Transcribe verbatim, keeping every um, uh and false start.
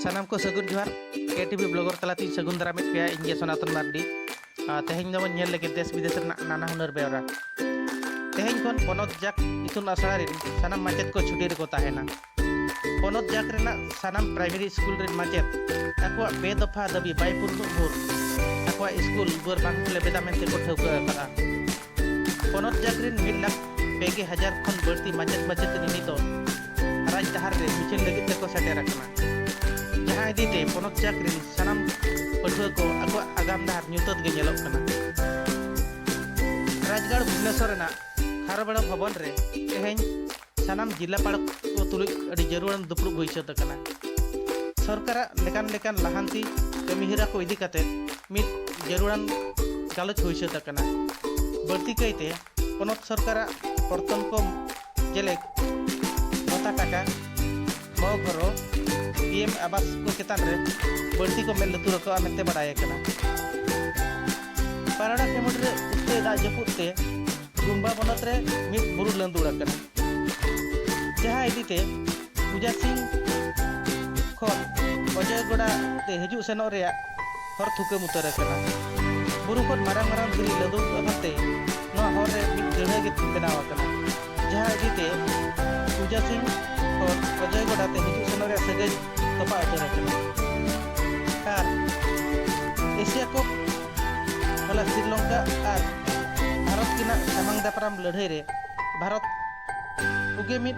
ᱥᱟᱱᱟᱢ ᱠᱚ ᱥᱟᱹᱜᱩᱱ ᱡᱚᱦᱟᱨ᱾ ᱠᱮ ᱴᱤ ᱵᱷᱤ ᱵᱞᱚᱜᱟᱨ ᱛᱟᱞᱟᱛᱮᱧ ᱥᱟᱹᱜᱩᱱ ᱫᱟᱨᱟᱢᱮᱫ ᱯᱮᱭᱟ᱾ ᱤᱧ ᱜᱮ ᱥᱚᱱᱟᱛᱚᱱ ᱢᱟᱨᱰᱤ᱾ ᱟᱨ ᱛᱮᱦᱮᱧ ᱫᱚᱵᱚᱱ ᱧᱮᱞ ᱞᱟᱹᱜᱤᱫ ᱫᱮᱥ ᱵᱤᱫᱮᱥ ᱨᱮᱱᱟᱜ ᱱᱟᱱᱟ ᱦᱩᱱᱟᱹᱨ ᱵᱮᱣᱨᱟ᱾ ᱛᱮᱦᱮᱧ ᱠᱷᱚᱱ ᱯᱚᱱᱚᱛ ᱡᱟᱠ ᱤᱛᱩᱱ ᱟᱥᱲᱟ ᱨᱮᱱ ᱥᱟᱱᱟᱢ ᱢᱟᱪᱮᱫ ᱠᱚ ᱪᱷᱩᱴᱤ ᱨᱮᱠᱚ ᱛᱟᱦᱮᱱᱟ᱾ ᱯᱚᱱᱚᱛ ᱡᱟᱠ ᱨᱮᱱᱟᱜ ᱥᱟᱱᱟᱢ ᱯᱨᱟᱭᱢᱟᱨᱤ ᱥᱠᱩᱞ ᱨᱮᱱ ᱢᱟᱪᱮᱫ ᱟᱠᱚᱣᱟᱜ ᱯᱮ ᱫᱚᱯᱷᱟ ᱫᱟᱹᱵᱤ ᱵᱟᱭ ᱯᱩᱨᱩᱱᱚᱜ ᱵᱷᱳᱨ ᱟᱠᱚᱣᱟᱜ ᱥᱠᱩᱞ ᱫᱩᱣᱟᱹᱨ ᱵᱟᱝ ᱠᱚ ᱞᱮᱵᱮᱫᱟ ᱢᱮᱱᱛᱮ ᱠᱚ ᱴᱷᱟᱹᱣᱠᱟᱹ ᱟᱠᱟᱫᱼᱟ᱾ ᱯᱚᱱᱚᱛ ᱡᱟᱠ ᱨᱮᱱ ᱢᱤᱫ ᱞᱟᱠᱷ ᱯᱮ ᱜᱮ ᱦᱟᱡᱟᱨ ᱠᱷᱚᱱ ᱵᱟᱹᱲᱛᱤ ᱢᱟᱪᱮᱫ ᱢᱟᱪᱮᱛᱟᱹᱱᱤ ᱱᱤᱛᱚᱜ ᱨᱟᱡᱽ ᱰᱟᱦᱟᱨ ᱨᱮ ᱵᱤᱪᱟᱹᱨ ᱞᱟᱹᱜᱤᱫ ᱛᱮᱠᱚ ᱥᱮᱴᱮᱨ ᱟᱠᱟᱱᱟ᱾ ᱡᱟᱦᱟᱸ ᱤᱫᱤ ᱛᱮ ᱯᱚᱱᱚᱛ ᱡᱟᱠ ᱨᱮᱱ ᱥᱟᱱᱟᱢ ᱯᱟᱹᱴᱷᱩᱣᱟᱹ ᱠᱚ ᱟᱠᱚᱣᱟᱜ ᱟᱜᱟᱢ ᱰᱟᱦᱟᱨ ᱧᱩᱛᱟᱹᱛ ᱜᱮ ᱧᱮᱞᱚᱜ ᱠᱟᱱᱟ᱾ ᱨᱟᱡᱽᱜᱟᱲ ᱵᱷᱩᱵᱽᱱᱮᱥᱚᱨ ᱨᱮᱱᱟᱜ ᱠᱷᱟᱨᱵᱟᱲᱟ ᱵᱷᱚᱵᱚᱱ ᱨᱮ ᱛᱮᱦᱮᱧ ᱥᱟᱱᱟᱢ ᱡᱤᱞᱟᱯᱟᱲ ᱠᱚ ᱛᱩᱞᱩᱡ ᱟᱹᱰᱤ ᱡᱟᱹᱨᱩᱲᱟᱱ ᱫᱩᱯᱲᱩᱵ ᱦᱩᱭ ᱥᱟᱹᱛ ᱟᱠᱟᱱᱟ᱾ ᱥᱚᱨᱠᱟᱨᱟᱜ ᱞᱮᱠᱟᱱ ᱞᱮᱠᱟᱱ ᱞᱟᱦᱟᱱᱛᱤ ᱠᱟᱹᱢᱤᱦᱚᱨᱟ ᱠᱚ ᱤᱫᱤ ᱠᱟᱛᱮ ᱢᱤᱫ ᱡᱟᱹᱨᱩᱲᱟᱱ ᱜᱟᱞᱚᱪ ᱦᱩᱭ ᱥᱟᱹᱛ ᱟᱠᱟᱱᱟ᱾ ᱵᱟᱹᱲᱛᱤ ᱠᱟᱭᱛᱮ ᱯᱚᱱᱚᱛ ᱥᱚᱨᱠᱟᱨᱟᱜ ᱯᱚᱨᱛᱚᱱ ᱠᱚ ᱡᱮᱞᱮᱠ ᱵᱷᱟᱛᱟ ᱴᱟᱠᱟ, ᱢᱚ ᱜᱷᱚᱨᱚ, ᱯᱤ ᱮᱢ ᱟᱵᱟᱥ ᱠᱚ ᱪᱮᱛᱟᱱ ᱨᱮ ᱵᱟᱹᱲᱛᱤ ᱠᱚ ᱢᱮᱫ ᱞᱩᱛᱩᱨ ᱟᱠᱟᱫᱼᱟ ᱢᱮᱱᱛᱮ ᱵᱟᱰᱟᱭ ᱟᱠᱟᱱᱟ᱾ ᱯᱟᱨᱟᱲᱟ ᱠᱷᱮᱢᱩᱸᱰ ᱨᱮ ᱩᱥᱛᱟᱹᱭ ᱫᱟᱜ ᱡᱟᱹᱯᱩᱫ ᱛᱮ ᱜᱩᱢᱵᱟ ᱵᱚᱱᱚᱛ ᱨᱮ ᱢᱤᱫ ᱵᱩᱨᱩ ᱞᱟᱹᱸᱫᱩᱲ ᱟᱠᱟᱱᱟ, ᱡᱟᱦᱟᱸ ᱤᱫᱤ ᱛᱮ ᱯᱩᱡᱟ ᱥᱤᱝ ᱠᱷᱚᱱ ᱚᱡᱚᱭᱜᱚᱰᱟ ᱛᱮ ᱦᱤᱡᱩᱜ ᱥᱮᱱᱚᱜ ᱨᱮᱭᱟᱜ ᱦᱚᱨ ᱛᱷᱩᱠᱟᱹᱢ ᱩᱛᱟᱹᱨ ᱟᱠᱟᱱᱟ᱾ ᱵᱩᱨᱩ ᱠᱷᱚᱱ ᱢᱟᱨᱟᱝ ᱢᱟᱨᱟᱝ ᱫᱷᱤᱨᱤ ᱞᱟᱹᱫᱩᱲ ᱟᱠᱟᱱ ᱛᱮ ᱱᱚᱣᱟ ᱦᱚᱨ ᱨᱮ ᱢᱤᱫ ᱜᱟᱹᱲᱦᱟᱹ ᱜᱮ ᱵᱮᱱᱟᱣ ᱟᱠᱟᱱᱟ, ᱡᱟᱦᱟᱸ ᱤᱫᱤ ᱛᱮ ᱯᱩᱡᱟ ᱥᱤᱝ ᱠᱷᱚᱱ ᱚᱡᱚᱭᱜᱚᱰᱟ ᱛᱮ ᱦᱤᱡᱩᱜ ᱥᱮᱱᱚᱜ ᱨᱮᱭᱟᱜ ᱥᱟᱹᱜᱟᱹᱭ ᱛᱚᱯᱟᱜ ᱩᱛᱟᱹᱨ ᱟᱠᱟᱱᱟ᱾ ᱟᱨ ᱮᱥᱤᱭᱟ ᱠᱚᱯ ᱦᱚᱞᱟ ᱥᱨᱤᱞᱚᱝᱠᱟ ᱟᱨ ᱵᱷᱟᱨᱚᱛ ᱠᱤᱱᱟᱜ ᱥᱟᱢᱟᱝ ᱫᱟᱯᱨᱟᱢ ᱞᱟᱹᱲᱦᱟᱹᱭ ᱨᱮ ᱵᱷᱟᱨᱚᱛ ᱯᱩᱜᱮ ᱢᱤᱫ